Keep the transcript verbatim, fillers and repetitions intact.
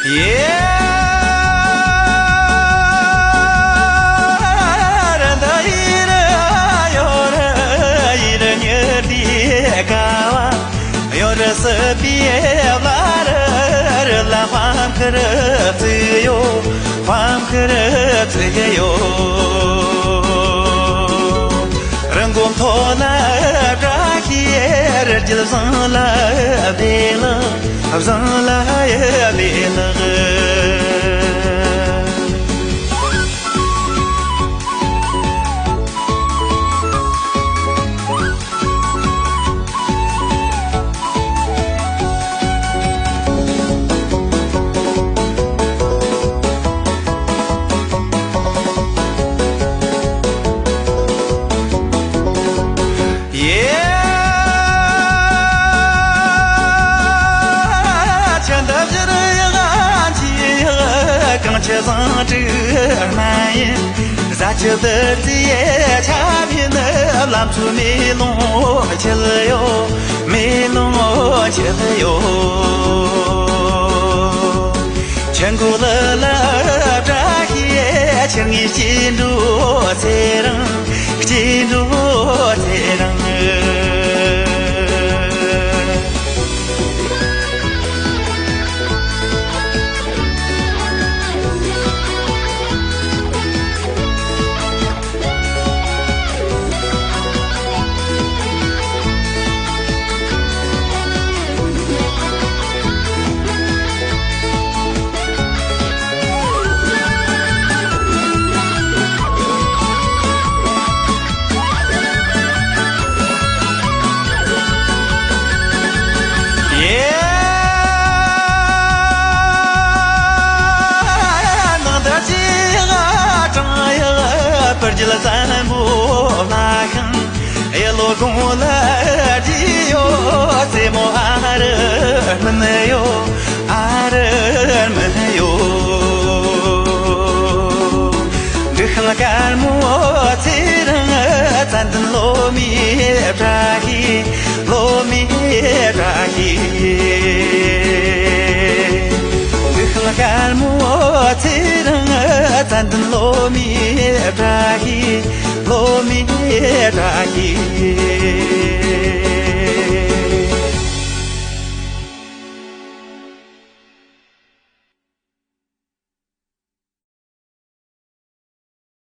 ཡེ་ར་ད་ཡེ་ར་ཡོ་ར་ཡེ་ར་ཉེ་དི་ཀ་བ་ཡོ་ར་སི་པི་ལ་ར་ར་ལ་ཧམ་ཁ་ར་ཙི་ཡོ། ཧམ་ཁ་ར་ཙི་ཡོ། རི་མགོ་མཐོ་ན་བཀྲ་ཤིས་རི་རྒྱལ་བཟང་ལ་བདེ་ལགས། བཟང་ལ་ཡ་ལེ་ལགས། ཡེ། ཆ་འདབ་བཞིར་ཡང་ཅི་ཡང་གང་ཆེ་བཟང་དྲུག་སྨན་ཡིན། ཟ་ཆུ་བདུད་རྩིའི་ཆབ་ཡིན། ལམ་ཚོའི་མེ་ལོང་ཆེད་ཡོད། མེ་ལོང་ཆེད་ཡོད། ཆེན་གོ་ལ་ལ་བཀྲ་ཤིས་ཆེར་ངེས་སྐྱེ་འགྲོ་ཚེ་རིང་། སྐྱེ་འགྲོ་ཚེ་རིང་། ཡེ། ནང་ད་ཅི་ཡག་གྲང་ཡག་བར་རྒྱལ་བཙན་པོ་ལྷ་ཤིང་། ཡེ་ལོ་དགོང་ལ་རྗེས་ཡོད། རྩེ་མོ་ཨ་རུ་སྨིན་ཡོད། ཨ་རུ་སྨིན་ཡོད། འབྲི་ཤིང་དཀར་མོ་ཚེ་རིང་། ཙན་དན་ལོ་མའི་བཀྲ་ཤིས། ལོ་མའི་བཀྲ་ཤིས། འབྲི་ཤིང་དཀར་མོ་ཚེ་རིང་། ཙན་དན་ལོ་མའི་བཀྲ་ཤིས། ལོ་མའི་བཀྲ་ཤིས།